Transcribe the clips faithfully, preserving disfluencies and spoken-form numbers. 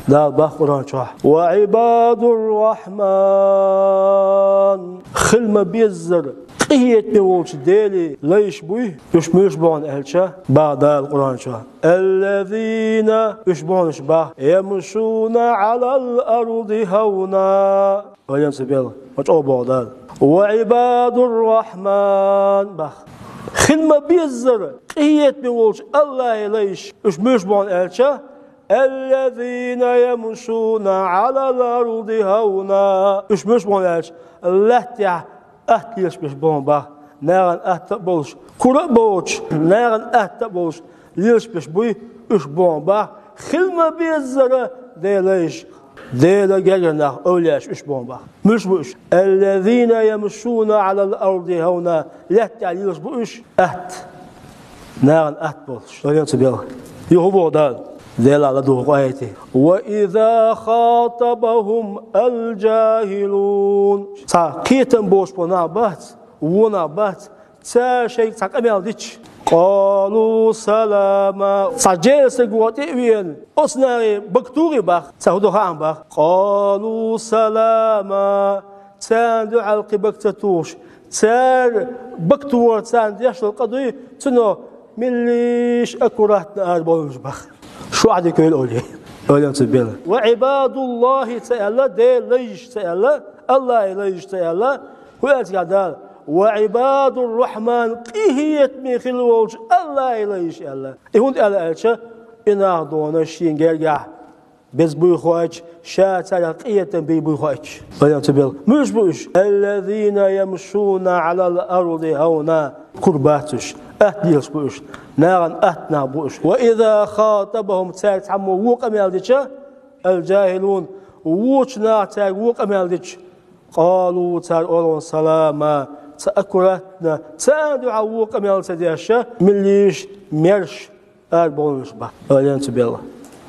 Дала бах Къуръан чохь: «وعباد الرحمن». Хила ма-беззара къинхетаме волчу Делан лайш буй, уьш муьлш бу хьуна аьлча, бах Дала Къуръан чохь: «الذين», уьш бу хьуна уьш бах, «يمشون على الأرض هونا». Ойла ца бел, ма чӀогӀа боху Дала. «وعباد الرحمن», бах. Хила ма-беззара къинхетаме волчу Аллахьан лайш, уьш муьлш бу хьуна аьлча, «الذين يمشون على الأرض هونا». Уьш муьлш бу хьуна аьлча, лаьттахь атта лелаш берш бу хьуна бах. Нахана атта а болуш, кура а боцуш, нахана атта а болуш, лелаш берш буй, уьш бу хьуна бах. Хила ма-беззара Делан лайш, Делан гергара нах, овлияаш, уьш бу хьуна бах. Муьлш бу уьш? «الذين يمشون على الأرض هونا». Лаьттахь лелаш бу уьш атта. Нахана атта болуш. Ойла ца бел. Юха боху Дала. Делан ладугӀу къайти. «وإذا خاطبهم الجاهلون». Цхьа кхетам боцуш болу нах бац, вон нах бац, цара шайга цхьа къамел дича, «قالوا سلاما». Цхьа жел стаг вон тӀе а веана, оцу нахе бага тухий бах, цхьа хӀун ду хаам бах, «قالوا سلاما». Царна дуьхьал кхин бага ца тухуш, цара бага тухар царна деш долу къа дуй, цунах меллиша аккуратно арабовлуш бах. Шу ахь дика вели олий. Ойла ца бел. «وعباد الله» ца аьлла, Делан лайш ца аьлла, Аллахьан лайш ца аьлла, хӀун аьлла цигахь Дала? «وعباد الرحمن», къинхетаме хила волчу Аллахьан лайш аьлла. И хӀунда аьлла аьлча, и нах дона шен гергахь беза буй хоуьйтуш, ша царах къинхетам бийр буй хоуьйтуш. Ойла ца бел. Муьлш бу уьш? «الذين يمشون على الأرض هونا». Кура бац уьш. Атта лелаш бу уьш. Нахана атта нах бу уьш. «وإذا خاطبهم», цаьрга цхьаммо вон къамел дича, «الجاهلون», вочу наха цаьрга вон къамел дича, «قالوا», цара олу, «سلاما», цхьа аккуратно, царна дуьхьал вон къамел ца деш, меллиша мерш арабовлуш бах. Ойла ца бел.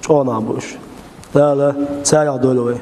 ЧӀогӀа нах бу уьш. Дала царах дойла вай.